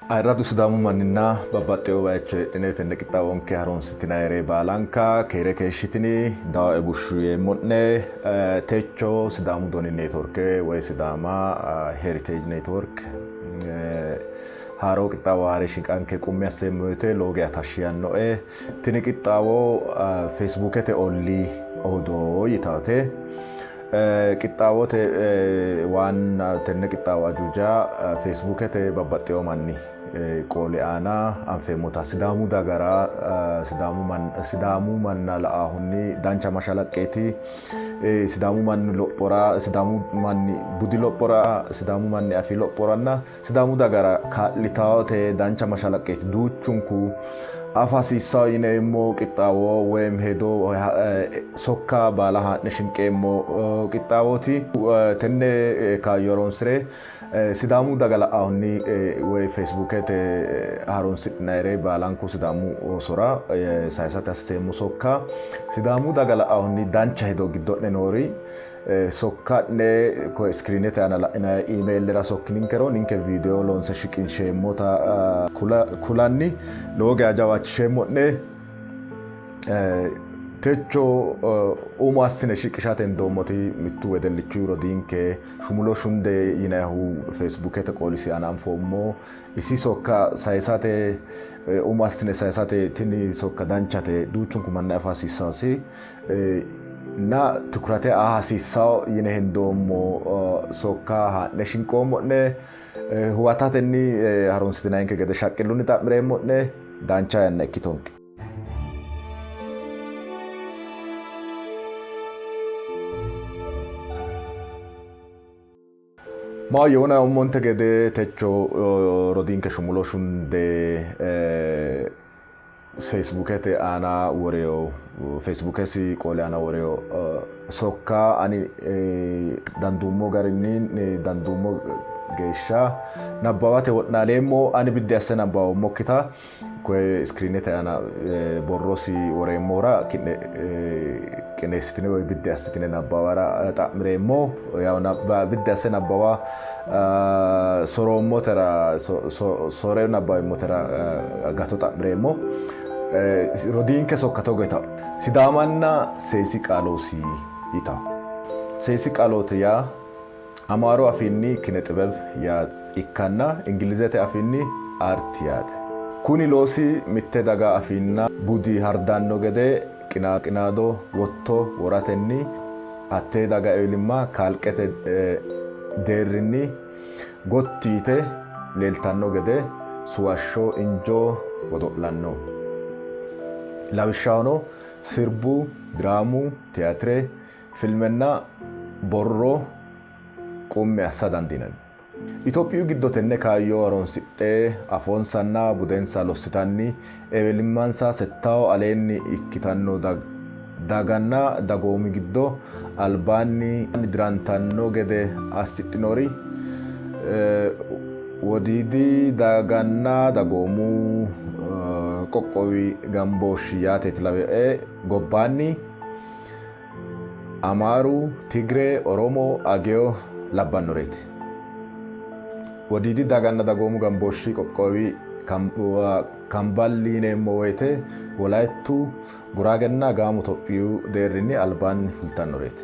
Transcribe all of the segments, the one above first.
Ayirradu Sidaamu manninna babbaxxewo bayicho heedhine tenne qixxaawonke harunsitinayire baalanka keere keeshshitini dawae bushshu yeemmo'ne. Techo Sidaamu Doni Neetworke woy Sidaama Heritage Network haaroo qixxaawo haare shiqanke qummi asseemmo woyte lowo geya tashshi yaannoe. Tini qixxaawo Feesbuukete ollii odoo yitaate. Qixxaawote waanna tenne qixxaawo ajuuja Feesbuukete babbaxxewo manni qooli aana anfeemmota Sidaamu dagara Sidaamu manna la'ahunni dancha mashalaqqeeti. Sidaamu manni lophora, Sidaamu manni budi lophora, Sidaamu manni afii lophoranna Sidaamu dagara kaa'litawote dancha mashalaqqeeti. Duuchunku afa hasiissawo yineemmo qixxaawo woyim hedo sokka baala haa'ne shinqeemmo qixxaawooti. Tenne kaayyo horoonsi're Sidaamu daga la'ahunni woy Feesbuukete harunsidhinayire baalanku Sidaamu oosora sayisate hasiseemmo sokka Sidaamu daga la'ahunni dancha hedo giddo'ne noori Sokka'ne koye iskiriinete aana la'inanni iimeelera sokkininkero ninke viidiyo loonse shiqinsheemmota kulanni lowo geya jawaachisheemmo'ne. Techo umo assine shiqishate hendoommoti mittu wedellichu rodiinke Shumulo Shunde yinannihu Feesbuukete qoolisi aana anfoommo. Isi sokka sayisate umo assine sayisate tini sokka danchate duuchunku manni afa hasiissannosi. Na tukurate aa hasiissanno yine hendoommo sokka haa'ne shinqoommo'ne. Huwatatenni harunsitinanninke gede shaqqillunni xa'mireemmo'ne. Dancha yanna ikkitonke. Maahoyye wona ummonte gede techo rodiinke Shumulo Shunde Feesbuukete aana woreo Feesbuukesi qooli aana woreo sokka ani danduummo garinni danduummo geeshsha nabbawate wo'naaleemmo. Ani biddi asse nabbawummokkita koye iskiriinete aana borrosi woreemmohura ki'ne qineessitine woy biddi assitine nabbawara xa'mireemmo. Yaw biddi asse nabbawa soroommotera sore nabbawemmotera gato xa'mireemmo. Rodiinke sokka togo yitawo. Sidaamanna seesi qaaloosi yitawo. Seesi qaalooti yaa Amaaru afiinni kine xibeb yaa ikkanna Ingilizete afiinni art yaate. Kuni loosi mitte daga afiinna budi hardanno gede qinaado wotto woratenni hattee daga ewelimma kalqete deerrinni gotti yite leeltanno gede suwashsho injoo godo'lanno. Lawishshahono sirbu, diraamu, tiyaatire, Filmenna borro qummi assa dandiinanni. Itophiyu giddo tenne kaayyo horonsidhe afoonsanna budensa lossitanni ewelimmansa settawo aleenni ikkitanno daganna dagoomi giddo albaanni dirantanno gede assidhinori Wodiidi daganna dagoomu qoqqowi gambooshshi yaateeti lawe gobbaanni Amaaru, Tigre, Oromo, Agewo labbannoreeti. Wodiidi daganna dagoomu gambooshshi qoqqowi Kamballi yineemmo woyte Wolayittu, Guraagenna Gaamo Tophiyu deerrinni albaanni fultannoreeti.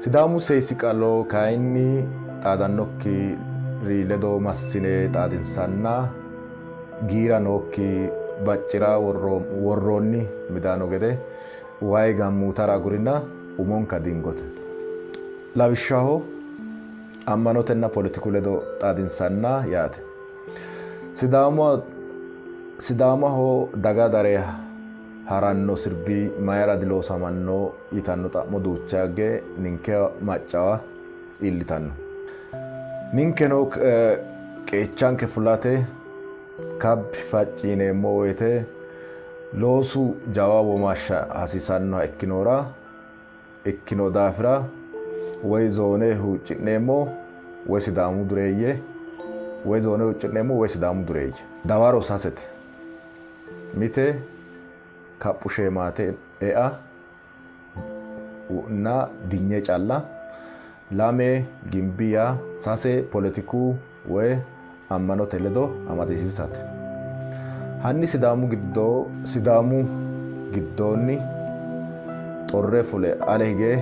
Sidaamu seesi qalo kayinni xaadannokkiri ledo massine xaadinsanna giira nookki baccira worroonni midaano gede Wayi gammuutara agurina umonka dingote. Lawishshaho, ammanotenna poletiku ledo xaadinsanna yaate. Sidaamaho daga dare haranno sirbi mayira diloosamanno yitanno xa'mo duuchaagge ninke maccawa iillitanno. Ninkeno qeechanke fulate kabbi facci yineemmo woyte Loosu jawa womaashsha hasiisannoha ikkinohura ikkino daafira woy zoone huucci'neemmo woy Sidaamu dureeyye woy zoone huucci'neemmo woy Sidaamu dureeyye. Dawaro sasete. Mite kaphu sheemaate ea nna dinye calla, lame gimbi yaa, sase poletiku woy. ammanote ledo amadisiisate. Hanni Sidaamu giddo Sidaamu giddoonni xorre fule ale hige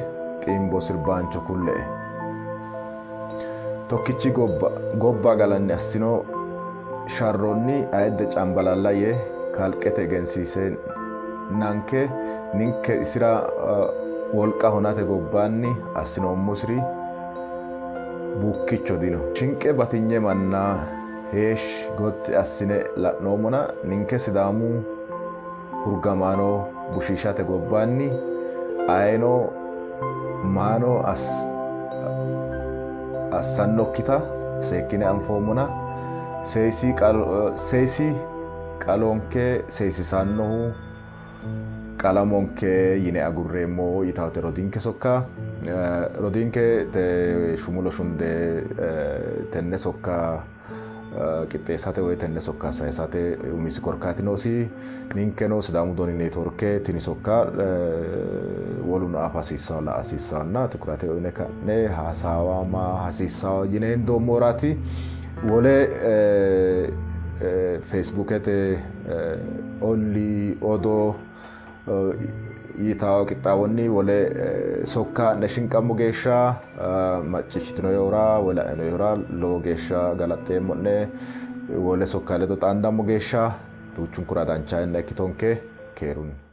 xiimbo sirbaancho kulle''e. Tokkichi gobba gobba galanni assino sharronni ayidde Cambalaalla yee kalqete egensiiseennanke ninke isira wolqa hunate gobbaanni assinoommosiri bukkicho dino. Shinqe batinye manna heeshshi gotti assine la'noommona ninke Sidaamu hurgamaano bushiishate gobbaanni ayeno maano assannokkita seekkine anfoommona seesi qalonke seesisannohu qalamonke yine agurreemmo yitawote rodiinke sokka. Rodiinke Shumulo Shunde tenne sokka qixxeessate woy tenne sokka sayisate umisi korkaati noosi. Ninkeno Sidaamu Doni Neetworke tini sokka woluno afa hasiissanno, la''a hasiissannonna tukurate uyine ka'ne hasaawama hasiissanno yine hendoommohuraati. Wole Feesbuukete olli odoo yitawo qixxaawonni wole sokka ha'ne shinqammo geeshsha macciishshitinoyihura woy la'inoyihura lowo geeshsha galaxxeemmo'ne. Wole sokka ledo xaandammo geeshsha duuchunkura dancha yanna ikkitonke. Keerunni.